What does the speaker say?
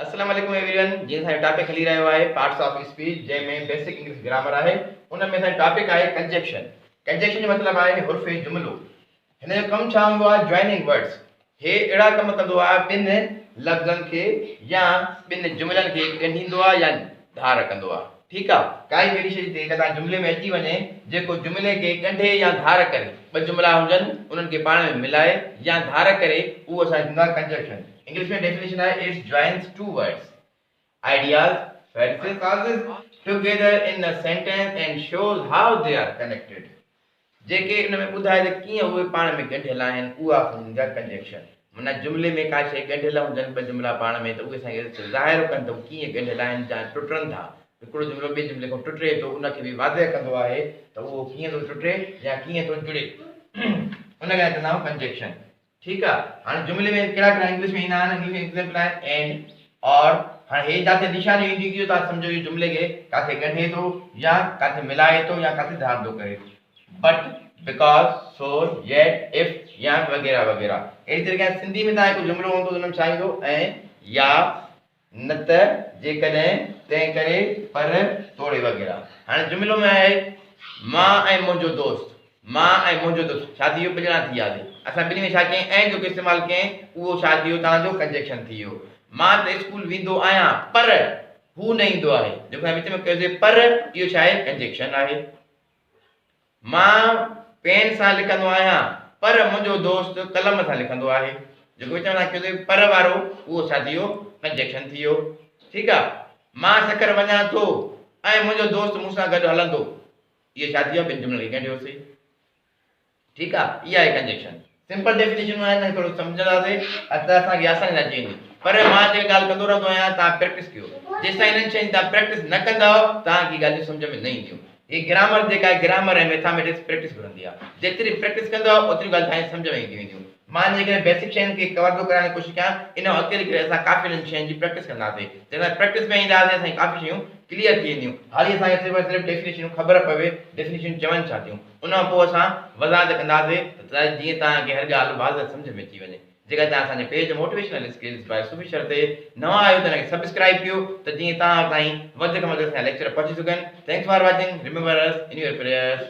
السلام عليڪم every one جيئن اسان جو ٽاپڪ هلي رهيو آهي پارٽس آف اسپيچ جنهن ۾ بيسڪ انگلش گرامر آهي ان ۾ اسان جو ٽاپڪ آهي ڪنجيڪشن ڪنجيڪشن جو مطلب آهي حرف جملو هن جو ڪم ڇا هوندو آهي جوائننگ ورڊس هي اهڙا ڪم ڪندو آهي ٻن لفظن کي يا ٻن جملن کي ڳنڍيندو آهي يا ڌار ڪندو آهي ٺيڪ آ ڪائي به اهڙي شيء جيڪا توهان جملي ۾ اچي وڃي جيڪو جملي کي ڳنڍي يا ڌار ڪري ٻه جملا هجن انهن کي پاڻ ۾ ملائي يا ڌار ڪري اهو اسان جو ٿيندو آهي ڪنجنڪشن انگلش ۾ ڊيفينيشن آهي it's joins two words ideas phrases clauses together in a sentence and shows how they are connected جيڪي ان ۾ ٻڌائي ته ڪيئن اهي پاڻ ۾ ڳنڍيل آهن، اها هوندي آهي ڪنجنڪشن. معنيٰ جملي ۾ ڪا شيء ڳنڍيل هجن ٻه جملا پاڻ ۾ ته اهي اسان کي ظاهر ڪن ته اهي ڪيئن ڳنڍيل آهن يا ٽٽن ٿا. هڪڙو جملو ٻئي جملي کان ٽٽي ٿو ان کي به واضح ڪندو آهي ته اهو ڪيئن ٿو ٽٽي يا ڪيئن ٿو جڙي. ان کي چوندا آهيون ڪنجنڪشن. ٺيڪ آ هاڻي جملي ۾ ڪهڙا ڪهڙا انگلش ۾ ايندا آهن انگلش ۾ ايگزامپل آهن اينڊ اور هاڻي هي جاٿي نشانيون اينديون اهو توهان سمجهو اهو جملي کي ڪاٿي ڳنڍي ٿو يا ڪاٿي ملائي ٿو يا ڪاٿي ڌار ٿو ڪري but because so yet if يا وغيره وغيره اهڙي طريقي سان سنڌي ۾ توهان هڪ جملو هوندو ان ۾ ڇا ايندو ۽ يا نه ته، جيڪڏهن، تنهن ڪري، پر، توڙي وغيره. هاڻي جملو ۾ آهي، مان ۽ منهنجو دوست. مان ۽ منهنجو دوست ڇا ٿي ويو؟ ٻه ڄڻا ٿي وياسين. اسان ٻنهي ۾ ڇا ڪيائين؟ ۽ جيڪو استعمال ڪيائين، اهو ڇا ٿي ويو؟ توهان جو ڪنجيڪشن ٿي ويو. مان ته اسڪول ويندو آهيان، پر هو نه ايندو آهي. جيڪو اسان وچ ۾ ڪيوسين پر، اهو ڇا آهي؟ ڪنجيڪشن آهي. مان پين سان لکندو آهيان پر منهنجو دوست قلم سان لکندو آهي. جيڪو وچ ۾ توهان چيو ته پر وارو اهو ڇا ٿي ويو ڪنجيڪشن ٿي ويو. ٺيڪ آ. مان سکر وڃان ٿو ۽ منهنجو دوست مون سان گڏ هلندو. اهو ڇا ٿي ويو ٻن جملن کي ڳنڍيوسين. ٺيڪ آ. اها آهي ڪنجيڪشن. سمپل ڊيفينيشنون آهن ۽ ٿورو سمجهنداسين ته اسان کي آساني سان اچي ويندي پر مان جيڪا ڳالهه ڪندو رهندو آهيان توهان پريڪٽس ڪيو جيستائين انهن شين جي توهان پريڪٽس نه ڪندؤ توهان کي ڳالهيون سمجهه ۾ نه اينديون هي گرامر جيڪا آهي گرامر ۽ ميٿاميٽڪس پريڪٽس گهرندي آهي جيتري پريڪٽس ڪندؤ اوتريون ڳالهيون توهان کي سمجهه ۾ اينديون وينديون مان جيڪڏهن بيسڪ شين کي ڪور ٿو ڪرائڻ جي ڪوشش ڪيان ان کان اڳتي هلي ڪري اسان ڪافي انهن شين جي پريڪٽس ڪنداسين جڏهن اسان پريڪٽس ۾ اينداسين اسان جي ڪافي شيون ڪليئر ٿي وينديون حالي اسان کي صرف ۽ صرف ڊيفينيشنون خبر پوي ڊيفينيشنون چون ڇا ٿيون ان کان پوء اسان وضاحت ڪنداسين ته جيئن توهان کي هر ڳالهه واضح سمجهه ۾ اچي وڃي. جيڪڏهن توهان اسان جي page motivational skills by Sufi Shar تي نوان آهيو ته ان کي سبسڪرائيب ڪيو ته جيئن توهان تائين وڌ کان وڌ اسان جا ليڪچر پهچي سگهن. Thanks for watching remember us in your prayers.